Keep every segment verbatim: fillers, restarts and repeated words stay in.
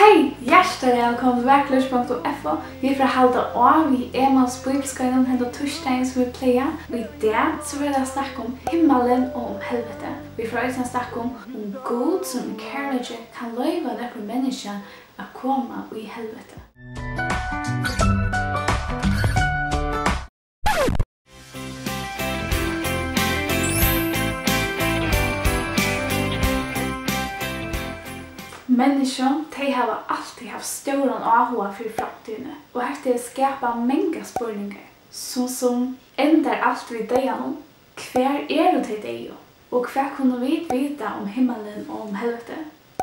Hey, hjartaliga vælkomin til Vakurleiks punktum F O. Vit fara at halda á við Emals bíbliuskeiðinum henda týsdagin, sum vit plaga. Og í dag, so verður tað snakk um himmalin og um helviti. Vit fara eisini at snakka um, um Gud, sum er kærleiki, kann loyva nøkrum menniskja at koma í helviti. Menniskju, tey hava altíð havt stóran áhuga fyri framtíðini, og hetta hevur skapað mangar spurningar, sum, sum: Endar alt við deyðanum? Hvar eru tey deyðu? Og hvat kunnu vit vita um himmalin og um helviti?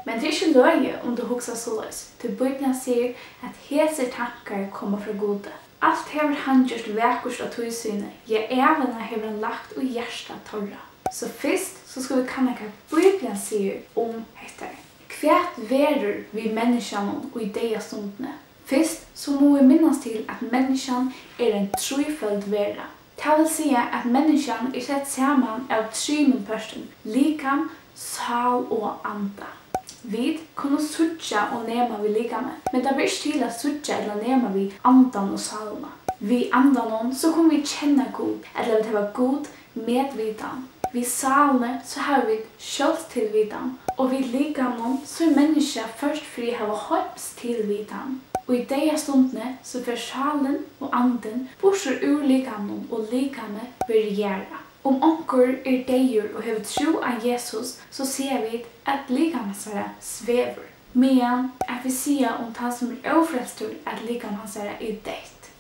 Men tað er ikki løgið, um tú hugsar soleiðis, tí Bíblian sigur, at hesir tankar koma frá Gudi. Alt hevur hann gjørt vakurt á tíð síni, ja, ævina hevur hann lagt í hjarta teirra. So fyrst, so skulu vit kanna, hvat Bíblian sigur um hetta. Hvat verður við menniskjanum í deyðastundini? Fyrst, so mugu vit minnast til, at menniskjan er ein tríføld vera. Tað vil siga, at menniskjan er sett saman av trimum pørtum: likam, sál og anda. Vit kunnu síggja og nema við likamið, men tað ber ikki til at síggja ella nema við andan og sálina. Við andanum, so kunnu vit kenna Gud, ella vit hava Gud medvitan. Við sálini, so hava vit sjálvstilvitan, og við likamum, so er menniskjað ført fyri at hava heimstilvitan. Og í deyðastundini, so fer sálin og andin burtur úr likamum, og likamið verður jarðað. Um onkur er deyður og hevur trú á Jesus, so siga vit, at likam hansara svevur, meðan at vit siga um tann, sum er ófrelstur, at likam hansara er deytt.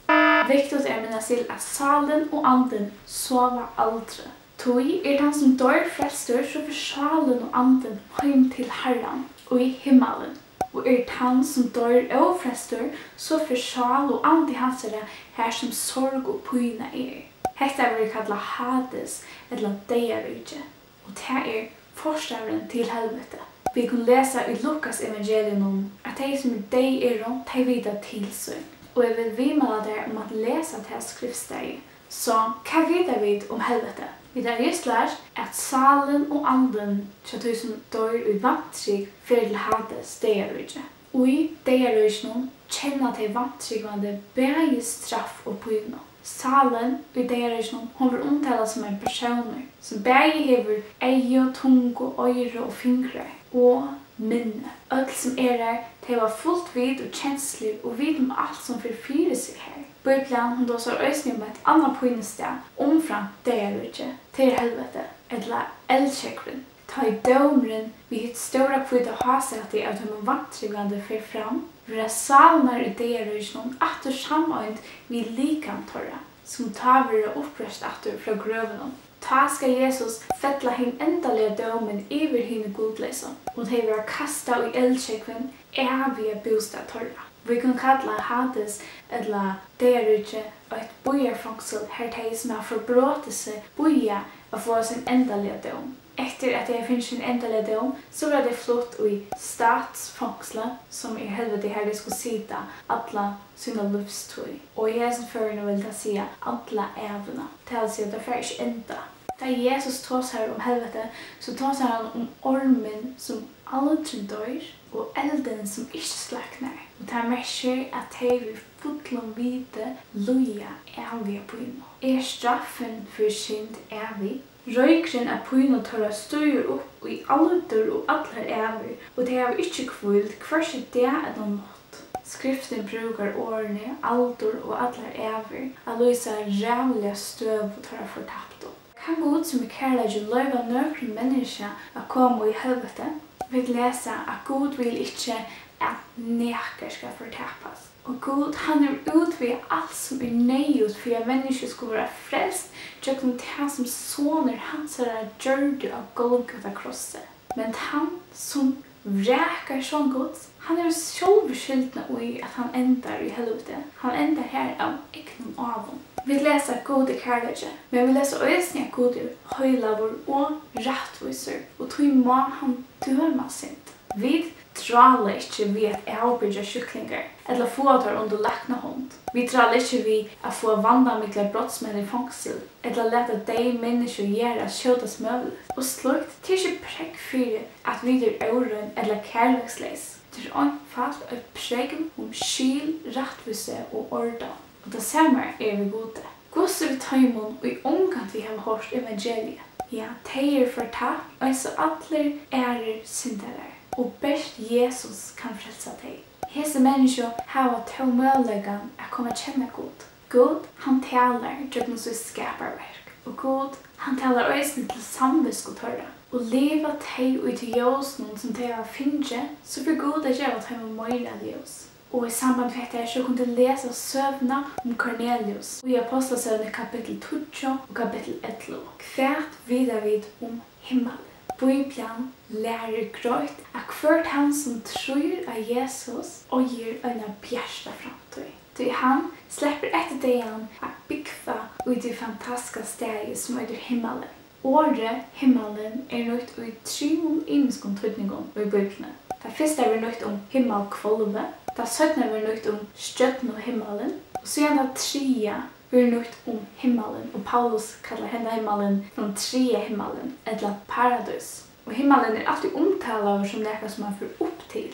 Viktigt er at minnast til, at sálin og andin sova aldri. Tí er tann, sum doyr, frelstur, so fer sálin og andin heim til Harran í himmalin. Og er tann, sum doyr, ófrelstur, so fer sál og andi hansara, har sum sorg og pína er. Hetta verður kallað Hades, ella deyðaríki, og tað er forstaðurin til helviti. Vit kunnu lesa í Lukas evangelium, at tey, sum deyð eru, tey vita til sín. Og eg vil viðmæla tær um at lesa tað skriftstaðið. So, hvat vita vit um helviti? Vit hava júst lært, at sálin og andin hjá tí, sum doyr í vantrúgv, fer til Hades, deyðaríki. Í deyðaríkinum kenna tey vantrúgvandi bæði straff og pínu. Sálin í deyðaríkinum, hon verður umtalað sum ein persónur, sum bæði hevur eygu, tungu, oyru og fingrar og minni. Øll, sum eru har, tey hava fult vit og kenslur og vita um alt, sum fer fyri seg har. Bíblian, hon tosar eisini um eitt annað pínustað umframt deyðaríkið. Tað er helviti, ella eldsjógvurin. Tá ið dómurin við hitt stóra hvíta hásætið av teimum vantrúgvandi fer fram, verða sálirnar í deyðaríkinum aftur sameind við likam teirra, sum tá verða uppreist aftur frá grøvunum. Tá skal Jesus fella hin endaliga dómin yvir hini gudleysu, og tey verða kastað í eldsjógvin, æviga bústað teirra. Vit kunnu kalla Hades ella deyðaríkið eitt býarfongsul, har tey, sum hava forbrotið seg, bíða at fáa sín endaliga dóm. Eftir at tey hava fingið sín endaliga dóm, so verða tey flutt í statsfongslið, sum er helviti, har tey skulu sita alla sína lívstíð. Og í hesum førinum vil tað siga alla ævina. Tað vil siga, at tað fær ikki enda. Tá Jesus tosar um helviti, so tosar hann um ormin, sum aldrin doyr, og eldin, sum ikki sløknar. Og tað merkir, at tey við fullum viti líða æviga pínu. Er straffin fyri synd ævig? Roykurin av pínu teirra stígur upp í aldur og allar ævir, og tey hava ikki hvíld, hvørki dag ella nátt. Skriftin brúkar orðini aldur og allar ævir at lýsa ræðuliga støðu teirra fortaptu. Kann Gud, sum er kærleiki, loyva nøkrum menniskja at koma í helviti? Vit lesa, at Gud vil ikki, at nakar skal fortapast. Og Gud, hann hevur útvegað alt, sum er neyðugt fyri, at menniskju skulu verða frelst gjøgnum tað, sum Sonur hansara gjørdi á Golgata krossi. Men tann, sum vrakar Son Guds, hann hevur sjálvur skyldina í, at hann endar í helviti. Hann endar har av egnum ávum. Vit lesa, at Gud er kærleiki, men vit lesa eisini, at Gud er heilagur og rættvísur, og tí má hann døma synd. Vit drála ikki við at avbyrgja sjúklingar ella fáa teir undir læknahond. Vit drála ikki við at fáa vandamiklar brotsmenn í fongsul ella lata deyð menniskju jarðast skjótast møguligt. Og slíkt, tað er ikki prógv fyri, at vit eru órein ella kærleiksleys. Tað er einfalt eitt prógv um skil, rættvísi og ordan. Og tað sama er við Gudi. Hvussu við teimum, ið ongantíð hava hoyrt evangeliið? Ja, tey eru fortapt, eins og allir aðrir syndarar, og bert Jesus kann frelsa tey. Hesi menniskju hava tó møguleikan at koma at kenna Gud. Gud, hann talar gjøgnum sítt skaparverk, og Gud, hann talar eisini til samvitsku teirra. Og liva tey í tí ljósinum, sum tey hava fingið, so fer Gud at geva teimum meira ljós. Og í samband við hetta her, so kunnu tit lesa søguna um Kornelius í Ápostlasøguni kapittul tíggju og kapittul ellivu. Hvat vita vit um himmalin? Bíblian lærir greitt, at hvør tann, sum trýr á Jesus, eigur eina bjarta framtíð, tí hann sleppur eftir deyðan at búgva í tí fantastiska staði, sum eitur himmalin. Orðið himmalin er nýtt í trimum ymiskum týdningum í Bíbliuni. Tað fyrsta verður nýtt um himmalhvølvið, tað seinna verður nýtt um stjørnuhimmalin, og síðan tað triðja verður nýtt um himmalin, og Paulus kallar henda himmalin tann triðja himmalin, ella paradís. Og himmalin er altíð umtalaður sum nakað, sum mann fer upp til.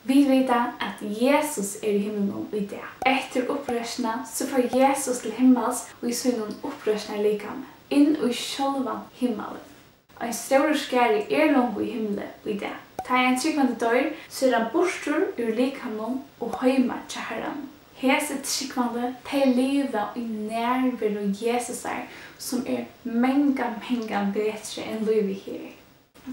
Vit vita, at Jesus er í himlinum í dag. Eftir uppreisnina, so fór Jesus til himmals í sínum uppreisnarlikami, inn í sjálvan himmalin. Ein stórur skari er longu í himli í dag. Tá ein trúgvandi doyr, so er hann burtur úr likamnum og heima hjá Harranum. Hesi trúgvandi, tey liva í nærveru Jesusar, sum er mangan, mangan betri enn lívið her.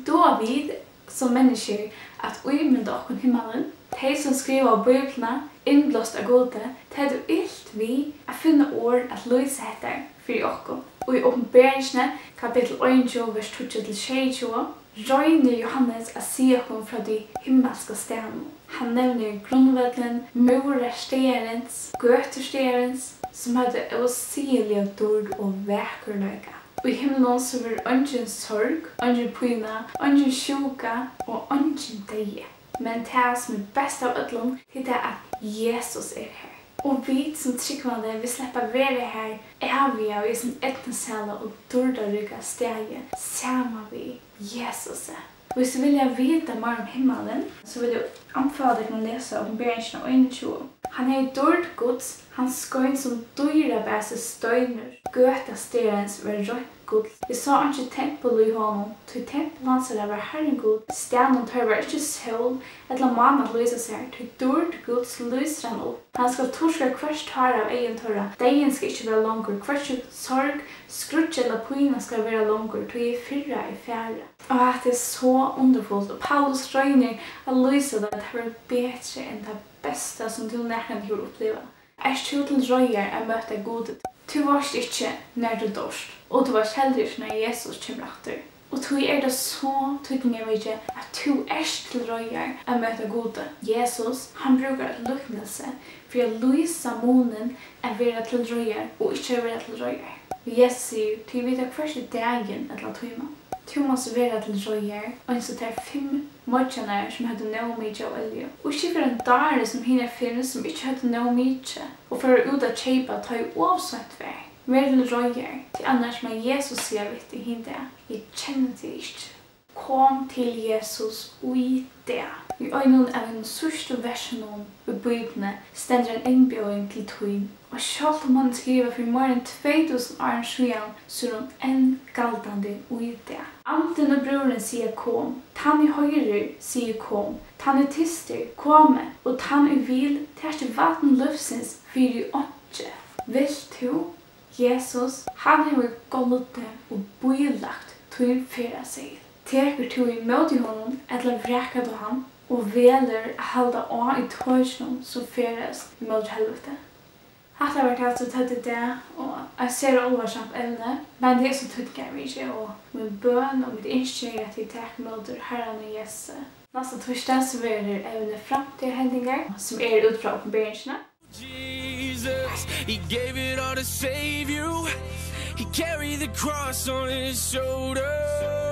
Duga vit sum menniskjur at ímynda okkum himmalin? Tey, sum skrivaðu Bíbliuna, innblást av Gudi, tey høvdu ilt við at finna orð at lýsa hetta fyri okkum. Í Opinberingini, kapittul einogtjúgu, vers tíggju til sjeyogtjúgu, roynir Jóhannes at siga okkum frá tí himmalska staðnum. Hann nevnir grundvøllin, múrar staðarins, gøtur staðarins, sum høvdu ósigiliga dýrd og vakurleika. Í himlum so verður eingin sorg, eingin pína, eingin sjúka og eingin deyði. Men tað, sum er best av øllum, tað er tað, at Jesus er har. Og vit sum trúgvandi, vit sleppa at vera har æviga í hesum eydnusæla og dýrdarríka staði saman við Jesusi. Hvis tú vilja vita meira um himmalin, so vil eg anbefala tykkum at lesa Opinberingina einogtjúgu. Hann hevði dýrd Guds, hann skein sum dýrabasi steinur. Gøta staðarins var reint gull. Eg sá einki tempul í honum, tí tempul hansara var Harrin Gud. Staðnum tørvar ikki sól ella mána at lýsa sær, tí dýrd Guds lýsir hann upp. Hann skal turka hvørt tár av eygum teirra. Deyðin skal ikki vera longur, hvørki sorg, skríggj ella pína skal vera longur, tí hið fyrra er farið. Og hatta er so undurfult, og Paulus roynir at lýsa tað, at tað verður betri enn tað besta, sum tú nakrantíð hevur upplivað. Ert tú til reiðar at møta Gudi? Tú veitst ikki, nær tú doyrt, og tú veitst heldur ikki, nær Jesus kemur aftur. Og tí er tað so týdningarmikið, at tú ert til reiðar at møta Gudi. Jesus, hann brúkar eitt líknilsi fyri at lýsa munin at vera til reiðar og ikki at vera til reiðar. Og Jesus sigur: Tit vita hvørki dagin ella tíman. Tú mást vera til reiðar, eins og tær fimm moyggjarnar, sum høvdu nóg mikið av olju, og ikki fyrr enn dárið sum hinar fimm, sum ikki høvdu nóg mikið, og fóru út at keypa, tá ið ov seint var. Ver til reiðar, tí annars má Jesus siga við teg hin dag: Eg kenni teg ikki. Kom til Jesus í dag. Í einum av hinum síðstu versunum í Bíbliuni stendur ein innbjóðing til tín. Og sjálvt um hann er skrivað fyri meira enn tvey túsund árum síðan, so er hon enn galdandi í dag. Andin og brúðurin siga: Kom. Tann ið hoyrir, sigur: Kom. Tann ið tystir, komi. Og tann ið vil, taki vatn lívsins fyri einki. Vilt tú? Jesus, hann hevur goldið og bílagt tín ferðaseðil. Tekur tú ímóti honum, ella vrakar tú hann og velur at halda á í tokinum, sum ferðast ímóti helviti? Hatta var tað, sum eg høvdi í dag, og eitt sera álvarsamt evni, men tað er so týdningarmikið, og mín bøn og mítt ynski er, at tit taka ímóti Harranum Jesusi. Næsta týsdag, so verður evnið framtíðarhendingar, sum er út frá Opinberingini. Jesus, he gave it all to save you. He carried the cross on his shoulders.